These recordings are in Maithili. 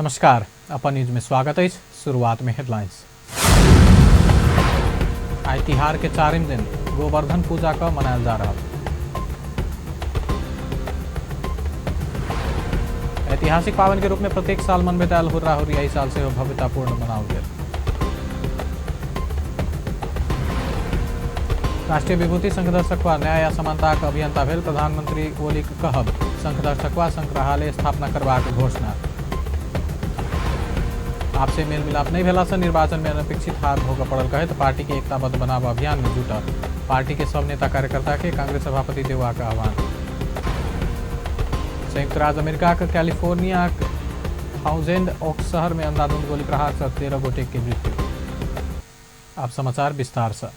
नमस्कार, अपन न्यूज में स्वागत है। शुरुआत में हेडलाइंस। आइ तिहार के चारिम दिन गोवर्धन पूजा का मनायल जा रहा। ऐतिहासिक पावन के रूप में प्रत्येक साल मनबैत आयल हुर्रा हुर्री एहि साल सेहो भव्यतापूर्ण मनाओल गेल। राष्ट्रीय विभूति शंखधर सखुआ न्याय आ समानताक अभियंता भेल प्रधानमंत्री ओलीक कहब। शंखधर सखुआ संग्रहालय स्थापना करबाक घोषणा। आपसे मेल मिलाप नहीं भेला से निर्वाचन में अनपेक्षित हार भोगऽ पड़ल कहैत पार्टी के एकताबद्ध बनाबऽ अभियान में जुटल पार्टी के सब नेता कार्यकर्ता के कांग्रेस सभापति देउवा के आह्वान। संयुक्त राज्य अमेरिका के कैलिफोर्निया थाउजेंड ओक्स शहर में अंधाधुंध गोली प्रहार से 13 गोटे के मृत्यु। आप समाचार विस्तार से।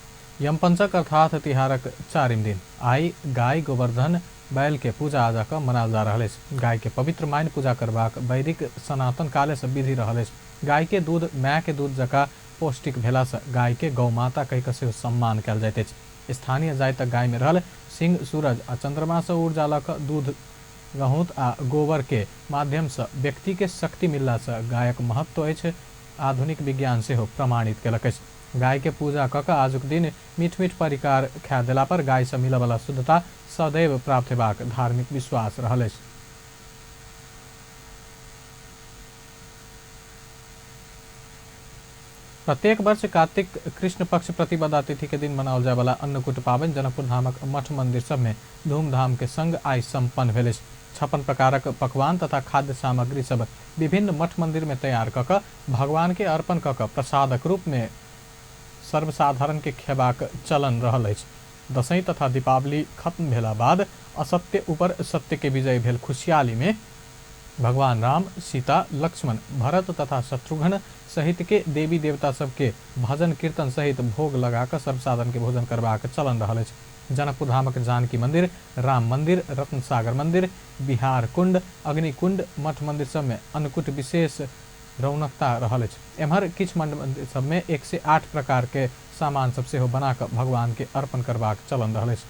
यमपंचक अर्थात तिहारक चारिम दिन आई गाय गोवर्धन बैल के पूजा आजा कऽ मनायल जा रहल अछि। गाय के पवित्र मानि पूजा करबाक वैदिक सनातन काले से विधि रहल अछि। गाय के दूध माय के दूध जकाँ पौष्टिक भेला से गाय के गौ माता कहि कऽ सेहो सम्मान कयल जाइत अछि। स्थानीय जातिक गाय में रहल सिंह, सूरज आ चंद्रमा से ऊर्जा लऽ कऽ दूध, गहूँत आ गोबर के माध्यम से व्यक्ति के शक्ति मिलला से गायक महत्व अछि। आधुनिक विज्ञान सेहो प्रमाणित केलक अछि। गाय के पूजा कऽ कऽ आजुक दिन मीठ मीठ परिकार खाए देला पर गाय से मिलऽ वाला शुद्धता सदैव प्राप्त हेबाक धार्मिक विश्वास रहल अछि। प्रत्येक वर्ष कार्तिक कृष्ण पक्ष प्रतिपदा तिथि के दिन मनाओल जाय वाला अन्नकूट पाबनि जनकपुर धामक मठ मंदिर सब में धूमधाम के संग आइ संपन्न भेल अछि। 56 प्रकारक पकवान तथा खाद्य सामग्री सब विभिन्न मठ मंदिर में तैयार कऽ कऽ भगवान के अर्पण कऽ कऽ प्रसादक रूप में सर्वसाधारण के खेबाक चलन रहल अछि। दशईं तथा दीपावली खत्म भेला बाद असत्य ऊपर सत्य के विजय भेल खुशियाली में भगवान राम, सीता, लक्ष्मण, भरत तथा शत्रुघ्न सहित के देवी देवता सबके भजन कीर्तन सहित भोग लगा कऽ सर्वसाधारण के भोजन करबाक चलन रहल अछि। जनकपुर धामक जानकी मंदिर, राम मंदिर, रत्नसागर मंदिर, बिहार कुंड, अग्निकुंड मठ मंदिर सब में अन्नकूट विशेष रौनकता रहल अछि। एम्हर किछु मठ मंदिर सब में 108 प्रकार के सामान सब सेहो बना कऽ भगवान के अर्पण करबाक चलन रहल अछि।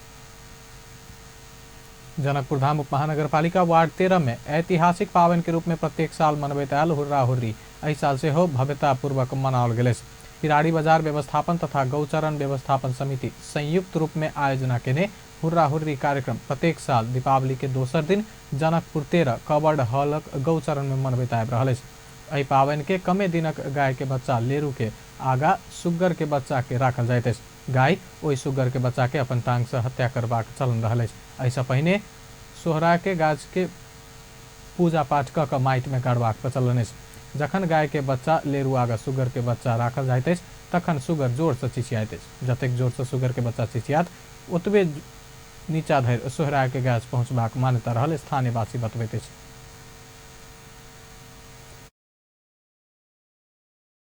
जनकपुर धाम उप महानगरपालिका वार्ड 13 में ऐतिहासिक पावन के रूप में प्रत्येक साल मनबैत आयल हुर्रा हुर्री एहि साल सेहो भव्यतापूर्वक मनाओल गेल अछि। पिराड़ी बाजार व्यवस्थापन तथा गौचरण व्यवस्थापन समिति संयुक्त रूप में आयोजना केने हुर्रा हुर्री कार्यक्रम प्रत्येक साल दीपावली के दोसर दिन जनकपुर 13 कवर्ड हॉलक गौचरण में मनबैत आबि रहल अछि। एहि पाबनि के कमे दिनक गाय के बच्चा लेरू के आगा सुग्गर के बच्चा के राखल जाइत अछि। गाय ओहि सुग्गर के बच्चा के अपन टांग से हत्या करबाक चलन रहल अछि। एहिसँ पहिने सोहरा के गाछ के पूजा पाठ कऽ कऽ माटि में गाड़बाक प्रचलन अछि। जखन गाय के बच्चा लेरू आगा सुग्गर के बच्चा राखल जाइत अछि तखन सुग्गर जोर से चिचियाइत अछि। जतेक जोर से सुग्गर के बच्चा चिचियात ओतबे नीचा धरि सोहरा के गाछ पहुँचबाक मान्यता रहल स्थानीयवासी बतबैत अछि।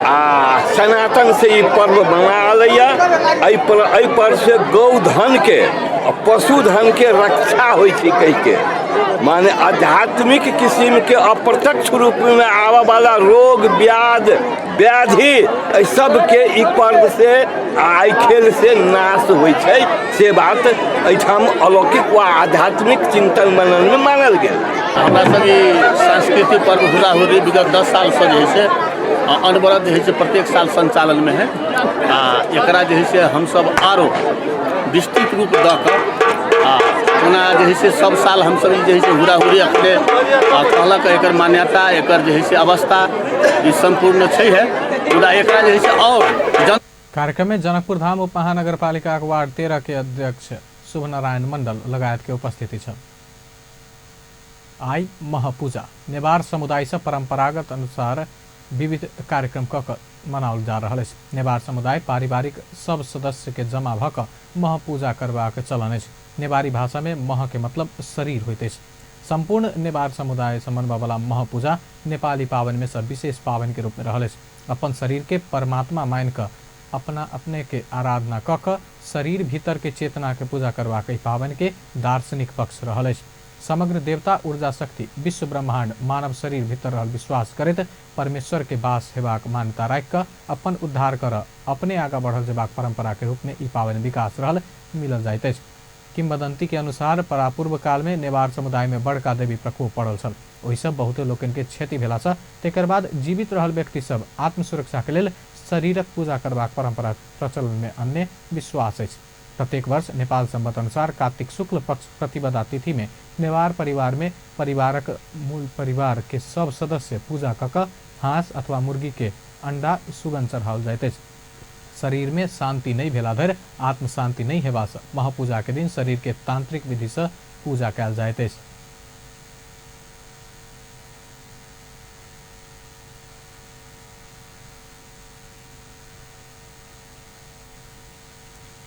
आ सनातन से ई पर्व मना अलैया। एहि पर्व से गौधन के पशुधन के रक्षा होइ छै कहि के, माने आध्यात्मिक किस्म के अप्रत्यक्ष रूप में आबऽ वाला रोग व्याध व्याधि एहि सबके ई पर्व से आ एहि खेल से नाश होइ छै, से बात एहिठाम अलौकिक वा आध्यात्मिक चिंतन मनन में मानल गेल। हमरा सब ई सांस्कृतिक पर्व हुर्राहुर्री विगत 10 साल से जे है से अनवरत जे है से प्रत्येक साल संचालन में है। आ एकरा जे है से हमसब आरो विस्तृत रूप दऽ कऽ आ ओना जे है से सब साल हमसब ई जे है से हुर्राहुर्री अखने कहलक एकर मान्यता एकर जे है से अवस्था ई सम्पूर्ण छै है, मुदा एकरा जे है से और जन कार्यक्रम में जनकपुर धाम उप महानगरपालिका वार्ड 13 के अध्यक्ष शुभ नारायण मंडल लगायत के उपस्थिति छल। आई महापूजा नेवार समुदाय से परंपरागत अनुसार विविध कार्यक्रम कऽ कऽ मनाओल जा रहल अछि। नेवार समुदाय पारिवारिक सब सदस्य के जमा भऽ कऽ महापूजा करबाक चलन अछि। नेवारी भाषा में मह के मतलब शरीर होइत अछि। संपूर्ण नेवार समुदाय से मनबऽ वाला महापूजा नेपाली पावन में से विशेष पावन के रूप में रहल अछि। अपन शरीर के परमात्मा मान कऽ अपना अपने के आराधना कऽ कऽ शरीर भीतर के चेतना के पूजा करबाक एहि पावन के दार्शनिक पक्ष रहल अछि। समग्र देवता ऊर्जा शक्ति विश्व ब्रह्मांड मानव शरीर भीतर रहल विश्वास करैत परमेश्वर के वास हेबाक मान्यता राखि कऽ अपन उद्धार कर अपने आगा बढ़ल जेबाक परंपरा के रूप में ई पावन विकास रहल मिलल जाइत अछि। किंवदंती के अनुसार परापूर्व काल में नेवार समुदाय में बड़का देवी प्रकोप पड़ल छल। ओहिसँ बहुते लोकनि के क्षति भेलासँ तकर बाद जीवित रहल व्यक्ति सब आत्मसुरक्षा के लेल शरीरक पूजा करबाक परंपरा प्रचलन में अन्य विश्वास अछि। प्रत्येक वर्ष नेपाल संवत अनुसार कार्तिक शुक्ल पक्ष प्रतिपदा तिथि में नेवार परिवार में परिवारक मूल परिवार के सब सदस्य पूजा कऽ कऽ हाँस अथवा मुर्गी के अंडा सुगन चढ़ाओल जाइत अछि। शरीर में शांति नहीं भेला धरि आत्मशांति नहीं हेबासँ महापूजा के दिन शरीर के तांत्रिक विधि से पूजा कयल जाइत अछि।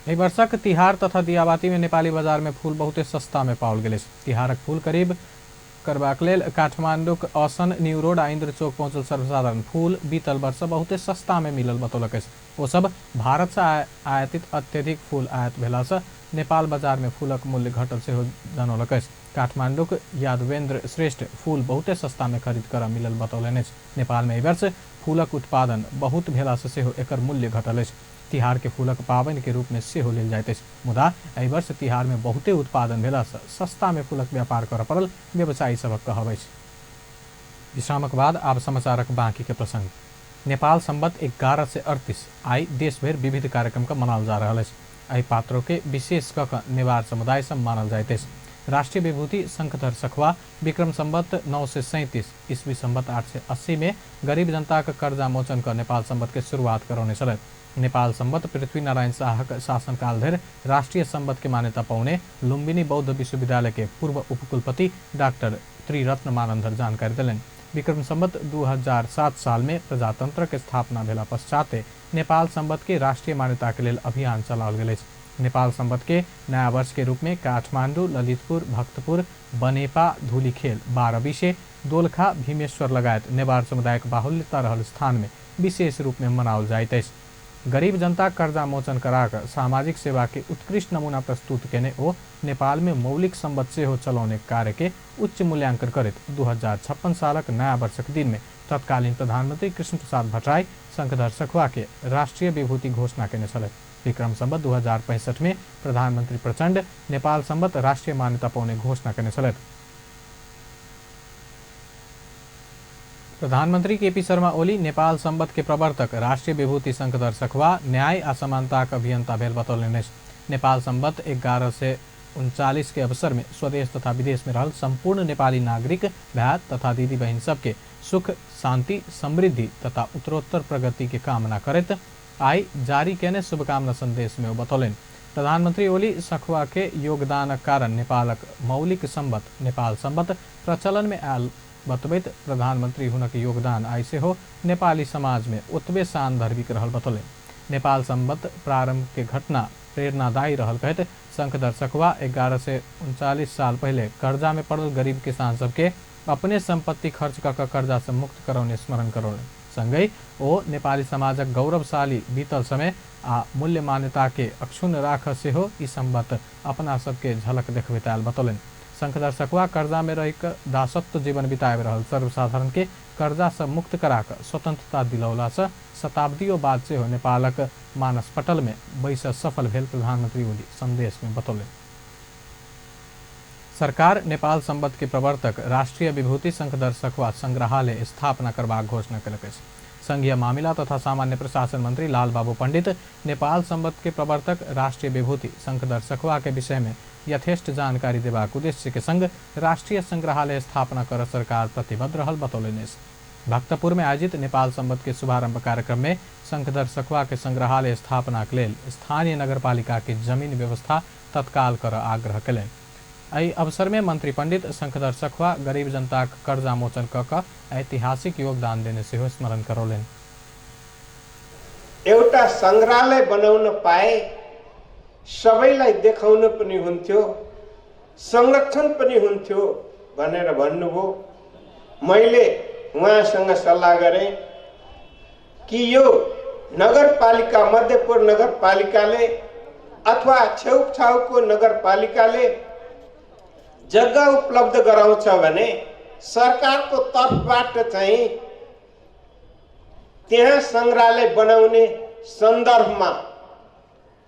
एहि वर्षक तिहार तथा दियाबाती में नेपाली बाजार में फूल बहुते सस्ता में पाओल गेल अछि। तिहारक फूल करीब करबाक लेल काठमांडूक औसन न्यू रोड आ इंद्र चौक पहुंचल सर्वसाधारण फूल बीतल वर्ष बहुते सस्ता में मिलल बतौलक अछि। ओ सब भारत से आयातित अत्यधिक फूल आयात भेलासँ नेपाल बाजार में फूलक मूल्य घटल सेहो जनौलक अछि। काठमांडूक यादवेंद्र श्रेष्ठ फूल बहुते सस्ता में खरीद कर मिलल बतौलनि अछि। नेपाल में एहि वर्ष फूलक उत्पादन बहुत भेलासँ सेहो एकर मूल्य घटल अछि। तिहार के फूलक पाबनि के रूप में सेहो लेल जाइत अछि, मुदा एहि वर्ष तिहार में बहुते उत्पादन भेलासँ सस्ता में फूलक व्यापार करऽ पड़ल व्यवसायी सभक कहब अछि। विश्रामक बाद आब समाचारक बाकी के प्रसंग। नेपाल संवत 1138 आई देशभरि विविध कार्यक्रम का मनाओल जा रहल अछि। एहि पात्रों के विशेष कऽ कऽ नेवार समुदाय से मानल जाइत अछि। राष्ट्रीय विभूति शंखधर सखुआ विक्रम संवत 937 ईस्वी संवत 880 में गरीब जनताक कर्जा मोचन कऽ नेपाल संवत के शुरुआत करौने छलथि। नेपाल संवत पृथ्वीनारायण शाहक शासनकाल धरि राष्ट्रीय संवत के मान्यता पौने लुम्बिनी बौद्ध विश्वविद्यालय के पूर्व उपकुलपति डॉक्टर त्रिरत्न मानंधर जानकारी देलनि। विक्रम संवत 2007 साल में प्रजातंत्र के स्थापना भेला पश्चाते नेपाल संवत के राष्ट्रीय मान्यता के लेल अभियान चलाओल गेल अछि। नेपाल संवत के नया वर्ष के रूप में काठमांडू, ललितपुर, भक्तपुर, बनेपा, धूलीखेल, बारहबिसे, दोलखा, भीमेश्वर लगायत नेवार समुदायक बाहुल्यता रहल स्थान में विशेष रूप में मनाओल जाइत अछि। गरीब जनता कर्जा मोचन कराकर सामाजिक सेवा के उत्कृष्ट नमूना प्रस्तुत केने ओ नेपाल में मौलिक संवत सेहो चलौने कार्य के उच्च मूल्यांकन करैत 2056 सालक नया वर्षक दिन में तत्कालीन प्रधानमंत्री कृष्ण प्रसाद भट्टराई शंखधर सखुआ के राष्ट्रीय विभूति घोषणा केने छलथि। विक्रम संवत 2065 में प्रधानमंत्री प्रचंड नेपाल संवत राष्ट्रीय मान्यता पौने घोषणा केने छलथि। प्रधानमंत्री केपी शर्मा ओली नेपाल संवत के प्रवर्तक राष्ट्रीय विभूति शंखधर सखुआ न्याय आ समानताक अभियंता भेल बतौलनि अछि। नेपाल संवत 1139 के अवसर में स्वदेश तथा विदेश में रहल संपूर्ण नेपाली नागरिक भाई तथा दीदी बहिन सबके सुख, शांति, समृद्धि तथा उत्तरोत्तर प्रगति के कामना करैत आई जारी केने शुभकामना संदेश में ओ बतौलनि। प्रधानमंत्री ओली सखुआ के योगदानक कारण नेपालक मौलिक संवत नेपाल संवत प्रचलन में आयल बतबैत प्रधानमंत्री हुनक योगदान आई सेहो नेपाली समाज में ओतबे सान्दर्भिक रहल बतौलनि। नेपाल संवत प्रारंभ के घटना प्रेरणादायी रहल कहैत शंखधर सखुआ 1139 साल पहले कर्जा में पड़ल गरीब किसान सबके अपने संपत्ति खर्च कऽ कऽ कर्जा से मुक्त करौने स्मरण करौलनि। संगहि ओ नेपाली समाजक गौरवशाली बीतल समय आ मूल्य मान्यता के अक्षुण्ण राख सेहो ई संवत अपना सबके झलक देखबैत आयल बतौलनि। शंखधर सखुआ कर्जा में रहि कऽ दासत्व जीवन बिताबि रहल सर्वसाधारण के कर्जा से मुक्त करा कऽ स्वतंत्रता दिलौला से शताब्दियों बाद सेहो नेपालक मानस पटल में बैस सफल भेल प्रधानमंत्री ओली संदेश में बतौलनि। सरकार नेपाल संवत के प्रवर्तक राष्ट्रीय विभूति शंखधर सखुआ संग्रहालय स्थापना करबाक घोषणा केलक अछि। संघीय मामिला तथा सामान्य प्रशासन मंत्री लाल बाबू पंडित नेपाल संवत के प्रवर्तक राष्ट्रीय विभूति शंखधर सखुआ के विषय में यथेष्ट जानकारी देबाक उद्देश्य के संग राष्ट्रीय संग्रहालय स्थापना कर सरकार प्रतिबद्ध रहल बतौलनि अछि। भक्तपुर में आयोजित नेपाल संवत के शुभारंभ कार्यक्रम में शंखधर सखुआ के संग्रहालय स्थापना के लेल स्थानीय नगरपालिका के जमीन व्यवस्था तत्काल कर आग्रह कयलनि। एहि अवसर में मंत्री पंडित शंखधर सखुआ गरीब जनताक कर्जा मोचन कऽ कऽ ऐतिहासिक योगदान देने सेहो स्मरण करौलनि। एउटा संग्रहालय बनाउन पाए सबैलाई देखाउन पनि हुन्थ्यो, संरक्षण पनि हुन्थ्यो भनेर भन्नुभयो। मैले उहाँसँग सल्लाह गरेँ कि यो नगरपालिका, मध्यपुर नगरपालिकाले अथवा छेउछाउको नगरपालिकाले जग्गा उपलब्ध गराउँछ भने सरकारको तर्फबाट चाहिँ त्यहाँ संग्रहालय बनाउने सन्दर्भमा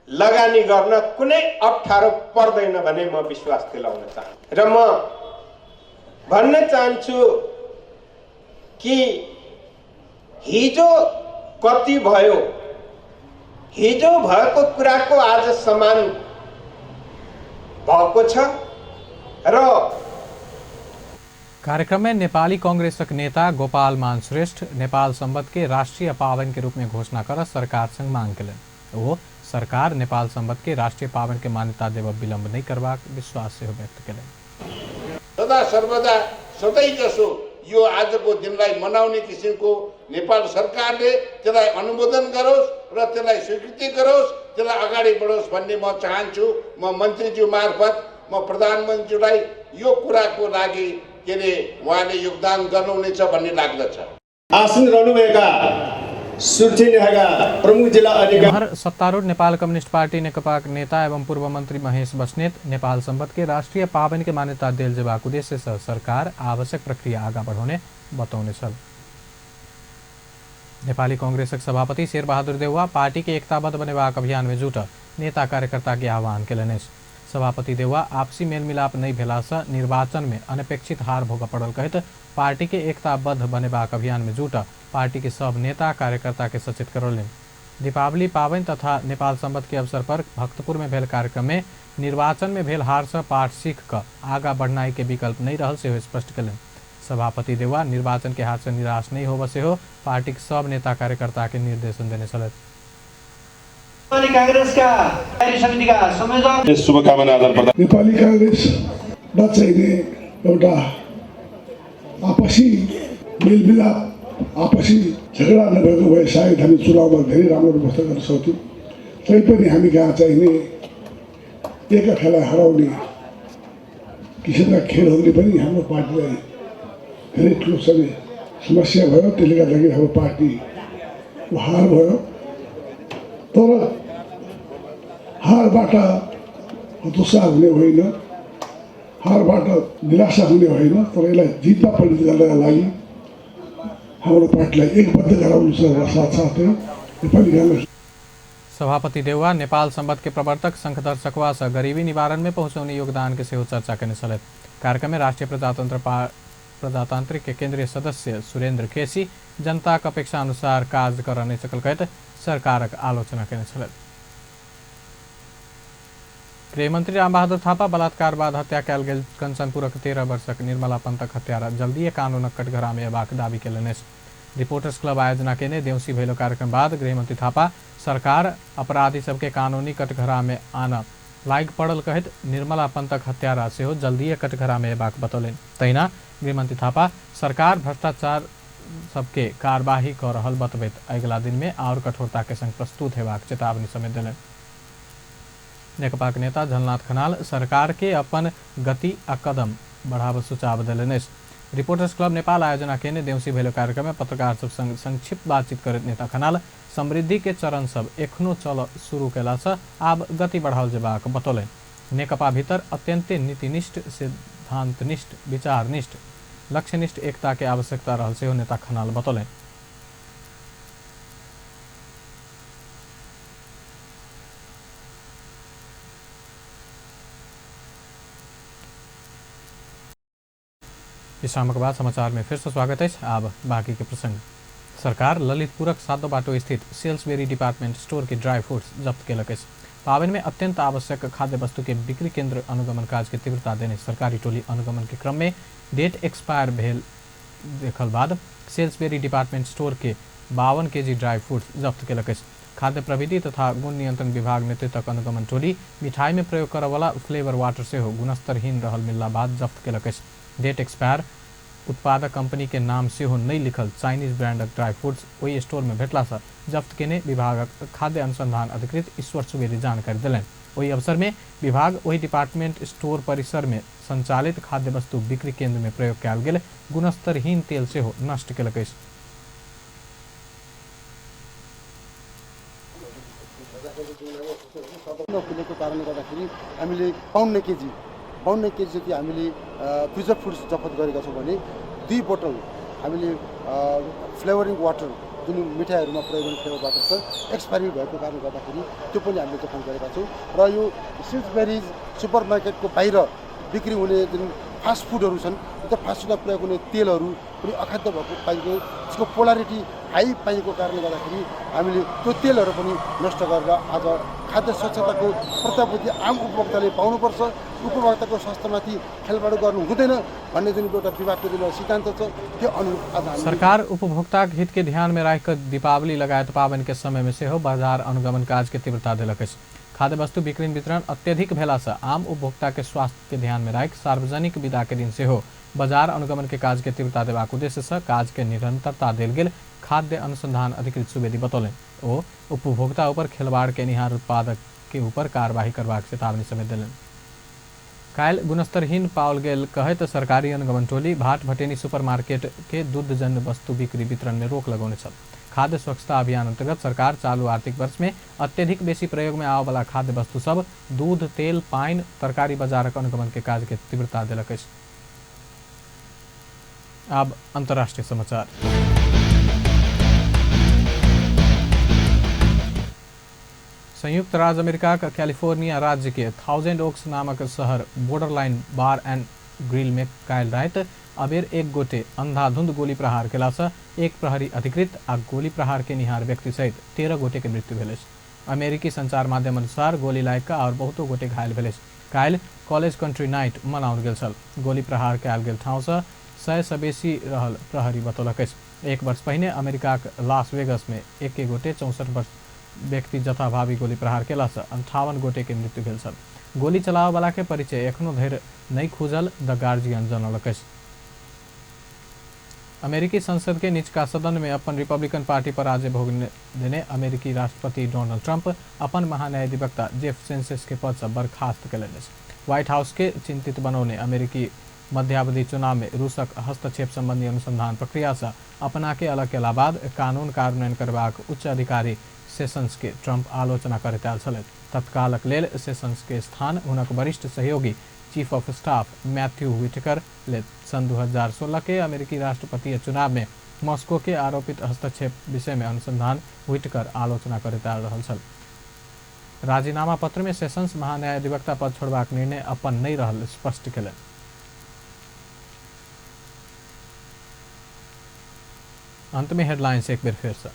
लगानी गर्न कुनै अप्ठ्यारो पर्दैन भन्ने म विश्वास दिलाउन चाहन्छु र म भन्न चाहन्छु कि हिजो कति भयो, हिजो भएको कुराको आज समान भएको छ। र कार्यक्रम में नेपाली कांग्रेसक नेता गोपाल मान श्रेष्ठ नेपाल संवत के राष्ट्रीय पावन के रूप में घोषणा कर सरकार संग मांग केलनि। ओ सरकार नेपाल संवत के राष्ट्रीय पावन के मान्यता देब विलंब नहीं करबाक विश्वास सेहो व्यक्त केलनि। सदा सर्वदा सधैँ जसो यो आजको दिनलाई मनाउने किसिमको नेपाल सरकारले त्यसलाई अनुमोदन गरोस् र त्यसलाई स्वीकृति गरोस्, त्यसलाई अगाडि बढोस् भन्ने म चाहन्छु। म मन्त्रीज्यू मार्फत म प्रधानमन्त्रीलाई यो कुराको लागि के अरे उहाँले योगदान गर्नुहुनेछ भन्ने लाग्दछ। आसन रहनुभएका प्रमुख जिल्ला अधिकारी सत्तारूढ़ नेपाल कम्युनिस्ट पार्टी नेकपाक नेता एवं पूर्व मंत्री महेश बस्नेत नेपाल संवत के राष्ट्रीय पावन के मान्यता देल जेबाक उद्देश्य से सरकार आवश्यक प्रक्रिया आगा बढ़ाउने बतौने छल। नेपाली कांग्रेसक सभापति शेरबहादुर देउवा पार्टी के एकताबद्ध बनेबाक अभियान में जुट नेता कार्यकर्ता के आह्वान केलनि अछि। सभापति देउवा आपसी मेलमिलाप नहीं भेला से निर्वाचन में अनपेक्षित हार भोग पड़ल कहैत पार्टी के एकताबद्ध बनेबाक अभियान में जुट पार्टी के सब नेता कार्यकर्ता के सचेत करौलनि। दीपावली पावन तथा नेपाल संवत के अवसर पर भक्तपुर में भेल कार्यक्रम में निर्वाचन में भेल हार से पाठ सीख क आगा बढ़नाई के विकल्प नहीं रहल सेहो स्पष्ट केलनि। सभापति देउवा निर्वाचन के हार से निराश नहीं होब सेहो पार्टी के सब नेता कार्यकर्ता के निर्देशन देने छलथि। नेपाली कांग्रेसका कार्य समितिका संयोजक शुभकामना आदान प्रदान। नेपाली कांग्रेसमा चाहिने एउटा आपसी मेलमिलाप, आपसी झगडा नभएको भए सायद हामी चुनावमा धेरै राम्रो व्यवस्था गर्न सक्थ्यौँ। तैपनि हामी कहाँ चाहिने एक अर्कालाई हराउने किसिमका खेलहरूले पनि हाम्रो पार्टीलाई धेरै ठुलो समस्या भयो। त्यसले गर्दाखेरि हाम्रो पार्टीको हार भयो। तर हारबाट हतोत्साह हुने होइन, हारबाट निराशा हुने होइन, तर यसलाई जितमा परिणत गर्नका लागि हाम्रो पार्टीलाई एकबद्ध गराउनु छ र साथसाथै नेपाली कांग्रेस। सभापति देउवा नेपाल संवत के प्रवर्तक शंखधर सखुवा से गरीबी निवारण में पहुँचौने योगदान के सेहो चर्चा केने छलथि। कार्यक्रम में राष्ट्रीय प्रजातांत्रिक के केंद्रीय सदस्य सुरेंद्र केसी जनताक अपेक्षा अनुसार काज कर नहीं सकल कहैत सरकारक आलोचना केने छलथि। गृहमंत्री रामबहादुर थापा बलात्कार बाद हत्या कयल गेल कंचनपुरक 13 वर्षक निर्मला पंतक हत्यारा जल्दीए कानूनक कटघरा में अयबाक दावी केलनि अछि। रिपोर्टर्स क्लब आयोजना केने देउसी भैलो कार्यक्रम बाद गृहमंत्री थापा सरकार अपराधी सबके कानूनी कटघरा में आनऽ लागि पड़ल कहैत निर्मला पंतक हत्यारा सेहो जल्दीए कटघरा में अयबाक बतौलनि। तहिना गृहमंत्री थापा सरकार भ्रष्टाचार सबके कार्यवाही कऽ रहल बतबैत अगिला दिन में आओर कठोरता के संग प्रस्तुत हेबाक चेतावनी समेत देलनि। नेकपाक नेता झलनाथ खनाल सरकार के अपन गति आ कदम बढ़ाबऽ सुझाव देलनि अछि। रिपोर्टर्स क्लब नेपाल आयोजना केने देउसी भैलो कार्यक्रम में पत्रकार सब संग संक्षिप्त बातचीत करैत नेता खनाल समृद्धि के चरण सब एखनो चल शुरू केला से आब गति बढ़ाओल जेबाक बतौलनि। नेकपा भीतर अत्यंते नीतिनिष्ठ, सिद्धांतनिष्ठ, विचारनिष्ठ, लक्ष्यनिष्ठ एकता के आवश्यकता रहल सेहो नेता खनाल बतौलनि। विश्रामक बाद समाचार में फिर से स्वागत है। आब बाकी के प्रसंग। सरकार ललितपुरक सातो बाटो स्थित सेल्सबेरी डिपार्टमेंट स्टोर के ड्राई फ्रूट्स जब्त केलक अछि। पावन में अत्यंत आवश्यक खाद्य वस्तु के बिक्री केंद्र अनुगमन काज के तीव्रता देने सरकारी टोली अनुगमन के क्रम में डेट एक्सपायर भेल देखल बाद सेल्सबेरी डिपार्टमेंट स्टोर के 52 केजी ड्राई फ्रूट्स जब्त केलक अछि। खाद्य प्रविधि तथा गुण नियंत्रण विभाग नेतृत्वक अनुगमन टोली मिठाई में प्रयोग करऽवला फ्लेवर वाटर सेहो गुणस्तरहीन रहल मिलला बाद जब्त केलक अछि। डेट एक्सपायर उत्पादक कंपनी के नाम सेहो नहि लिखल चाइनीज ब्रांडक ड्राई फ्रूट्स ओहि स्टोर में भेटला से जब्त केने विभागक खाद्य अनुसंधान अधिकृत ईश्वर सुवेदी जानकारी देलनि। ओहि अवसर में विभाग ओहि डिपार्टमेंट स्टोर परिसर में संचालित खाद्य वस्तु बिक्री केंद्र में प्रयोग कयल गेल गुणस्तरहीन तेल सेहो नष्ट केलक अछि। नखुलेको कारणले गर्दाखेरि हामीले 52 केजी जति हामीले प्रिजर्भ फुड्स जफत गरेका छौँ भने 2 बोतल हामीले फ्लेभरिङ वाटर जुन मिठाईहरूमा प्रयोग गर्ने फ्लेभर वाटर छ एक्सपायरी भएको कारणले गर्दाखेरि त्यो पनि हामीले जफन गरेका छौँ। र यो सिल्सबेरिज सुपर मार्केटको बाहिर बिक्री हुने जुन फास्ट फुडहरू छन् त्यो फास्ट फुडमा प्रयोग हुने तेलहरू पनि अखाद्य भएको पाइएको, त्यसको पोलारिटी हाई पाइएको कारणले गर्दाखेरि हामीले त्यो तेलहरू पनि नष्ट गरेर आज खाद्य स्वच्छताको प्रत्याभूति आम उपभोक्ताले पाउनुपर्छ, उपभोक्ताको स्वास्थ्यमाथि खेलबाड गर्नु हुँदैन भन्ने जुन एउटा विभागको जुन सिद्धान्त छ त्यो अनुरूप आज हामी सरकार उपभोक्ताक हित के ध्यान में राखि कऽ दीपावली लगायत पाबनि के समय में सेहो बाजार अनुगमन काज के तीव्रता देलक अछि। खाद्य वस्तु बिक्री वितरण अत्यधिक भेला से आम उपभोक्ता के स्वास्थ्य के ध्यान में राखि सार्वजनिक विदा के दिन सेहो बाजार अनुगमन के काज के तीव्रता देबाक उद्देश्य से काज के निरंतरता देल गेल खाद्य अनुसंधान अधिकृत सुवेदी बतौलनि। ओ उपभोक्ता ऊपर खिलवाड़ केनिहार उत्पादक के ऊपर कार्रवाई करबाक चेतावनी समेत देलनि। काल्हि गुणस्तरहीन पाओल गेल कहैत सरकारी अनुगमन टोली भाट भटेनी सुपर मार्केट के दुग्धजन्य वस्तु बिक्री वितरण में रोक लगौने छल। खाद्य स्वच्छता अभियान अंतर्गत सरकार चालू आर्थिक वर्ष में अत्यधिक बेसी प्रयोग में आबयवला खाद्य वस्तु सब दूध, तेल, पानि, तरकारी बाजारक अनुगमन के काज के तीव्रता देलक अछि। आब अंतर्राष्ट्रीय समाचार। संयुक्त राज्य अमेरिका के कैलिफोर्निया राज्य के थाउजेंड ओक्स नामक शहर बॉर्डरलाइन बार एंड ग्रिल में काल्हि राति अबेर एक गोटे अंधाधुंध गोली प्रहार केलासँ एक प्रहरी अधिकृत आ गोली प्रहार केनिहार व्यक्ति सहित 13 गोटे के मृत्यु भेल अछि। अमेरिकी संचार माध्यम अनुसार गोली लागि कऽ आओर बहुतो गोटे घायल भेल अछि। काल्हि कॉलेज कंट्री नाइट मनाओल गेल छल। गोली प्रहार कयल गेल ठाउँसँ 100 सँ बेसी रहल प्रहरी बतौलक अछि। एक वर्ष पहिने अमेरिकाक लास वेगस में एक गोटे 64 वर्ष व्यक्ति जथाभावी गोली प्रहार केलासँ 58 गोटे के मृत्यु भेल छल। गोली चलाबयवला के परिचय एखनो धरि नहि खुजल द गार्जियन जनौलक अछि। अमेरिकी संसद के निचका सदन में अपन रिपब्लिकन पार्टी पराजय भोग देने अमेरिकी राष्ट्रपति डोनाल्ड ट्रंप अपन महान्यायाधिवक्ता जेफ सेशंस के पद से बर्खास्त कयलनि अछि। व्हाइट हाउस के चिंतित बनौने अमेरिकी मध्यावधि चुनाव में रूसक हस्तक्षेप संबंधी अनुसंधान प्रक्रिया से अपना के अलग केला बाद कानून कार्यान्वयन करबाक उच्च अधिकारी सेशंस के ट्रंप आलोचना करैत आयल छलथि। तत्कालक लेल सेशंस के स्थान हुनक वरिष्ठ सहयोगी chief of staff Matthew Whitaker लेत। सन 2016 के अमेरिकी राष्ट्रपति चुनाव में मॉस्को के आरोपित हस्तक्षेप विषय में अनुसंधान व्हिटकर आलोचना करैत आयल रहल छल। राजीनामा पत्र में सेशंस महान्यायाधिवक्ता पद छोड़बाक निर्णय अपन नहि रहल स्पष्ट केलनि। अंत में हेडलाइंस एक बेर फेर से।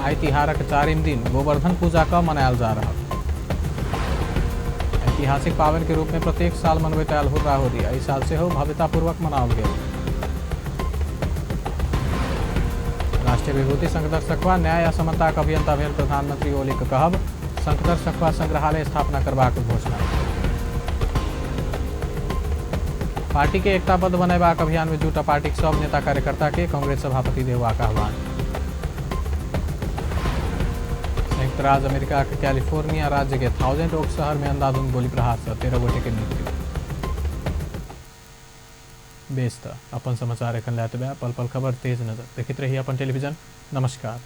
आइ तिहारक चारिम दिन गोवर्धन पूजा का मनायल जा रहा। ऐतिहासिक पावन के रूप में प्रत्येक साल मनबैत आयल हुर्राहुर्री एहि साल सेहो भव्यतापूर्वक मनाओल गेल। राष्ट्रीय विभूति शंखधर सखुआ न्याय आ समताक अभियंता भेल प्रधानमंत्री ओली के कहब, शंखधर सखुआ संग्रहालय स्थापना करबाक घोषणा। पार्टी के एकताबद्ध बनेबाक अभियान में जुटा पार्टी के सब नेता कार्यकर्ता के कांग्रेस सभापति देउवाक आह्वान। संयुक्त राज्य अमेरिका के कैलिफोर्निया राज्य के थाउजेंड ओक शहर में अंधाधुंध गोली प्रहार से 13 गोटे के मृत्यु। बेस त अपन समाचार एखन लए पल पल खबर तेज नजर देखैत रही अपन टेलीविजन। नमस्कार।